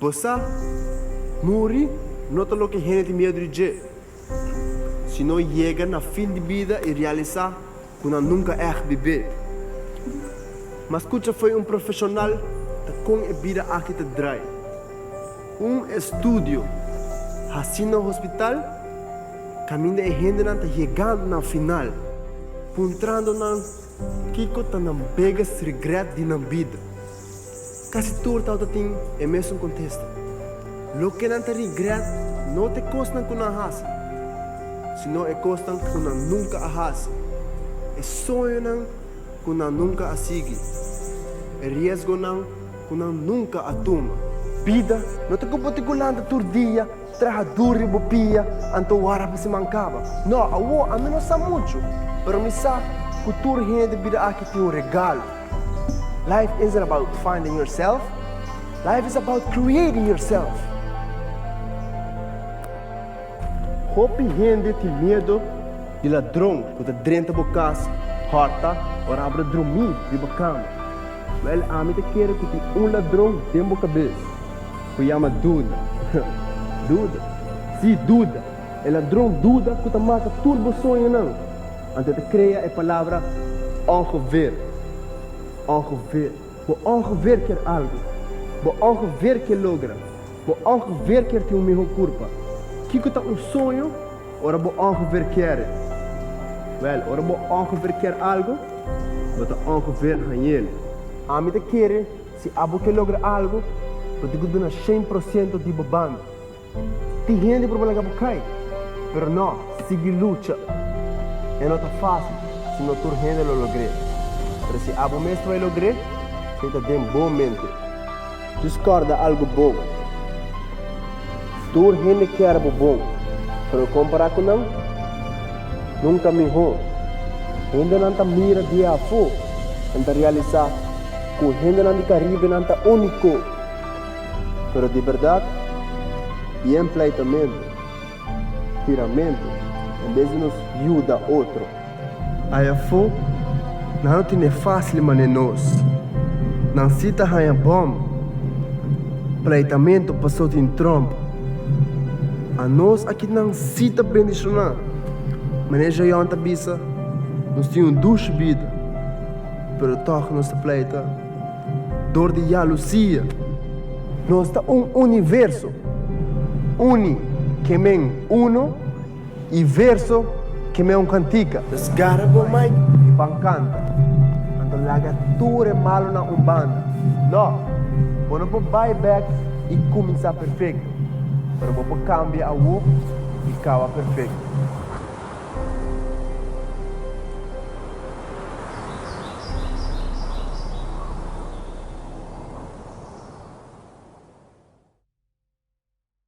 Bo sa, muri no ta loke hende tin miedu di dje, sino yega na fin di bida i realisá ku nan nunka ègt bib'é. Ma skucha fo'i un profeshonal ta kon e bida aki ta drai. Un estudio hasí na hospital kaminda e hendenan ta yegando na final, puntrando nan kiko ta nan biggest regret di nan bida. Kasi tur tabata tin e mesun kontesta, Loke nan ta regret no ta e kosnan ku nan a hasi, sino e kosnan ku nan nunka a hasi, e soñonan ku nan nunka a sigui, e riesgonan ku nan nunka a tuma. Bida no ta ku bo tin ku lanta tur dia, traha duru riba bo pia, anto wara pa siman kaba. No, awor ami no sa muchu, pero mi sa ku tur hende bida aki tin un regalo. Life isn't about finding yourself, life is about creating yourself. Hopi hende tin miedu di ladron ku ta drenta bo kas, hòrta ora bo ta drumí riba kama. Wèl, ami ta kere ku tin un ladron den bo kabes ku yama duda. Duda? Sí, duda! E ladron duda ku ta mata tur bo soñonan. Anto e ta krea e palabra ongeveer. Ongeveer. Bo ongeveer kier algu. Bo ongeveer ke logra. Bo ongeveer kier tin un mihó kurpa. Kiko ta un soño ora bo ongeveer kier e? Wèl, ora bo ongeveer kier algu, bo ta ongeveer hañ'el. Ami ta kere si abo ke logra algu, bo tin ku duna shen porsiento di bo banda. Tin hende por laga bo kai, pero no, sigui lucha. E no ta fásil, si no tur hende lo logr'é. Pero si abo mes ta bai logr'é, esei ta den bo mente. Djis kòrda algu bon, Tur hende kier bo bon, pero kompará ku nan, nunka mihó. Hendenan ta mira di afó, nan ta realisá ku hendenan di Karibenan ta úniko. Pero di berdad, bien pleitamento, tiramento, en bes di nos yuda otro. Ayafó, nan no tene fácil manera nos. Nan sí ta haña bòm. Pleitamento pasó tin tròmp. Anos aki nan sí ta bendishoná. Manera Jayon ta bisa, nos tin un dushi bida, pero tòg nos ta pleita. Dor di yalusia. Nos ta un universo. Uni ke men uno i verso ke men un kantika. Dus gara bo mic i ban kanta. Anto laga tur e malunan un banda. No, bo no por bai bek i kuminsá perfekto, pero bo por kambia awo i kaba perfekto.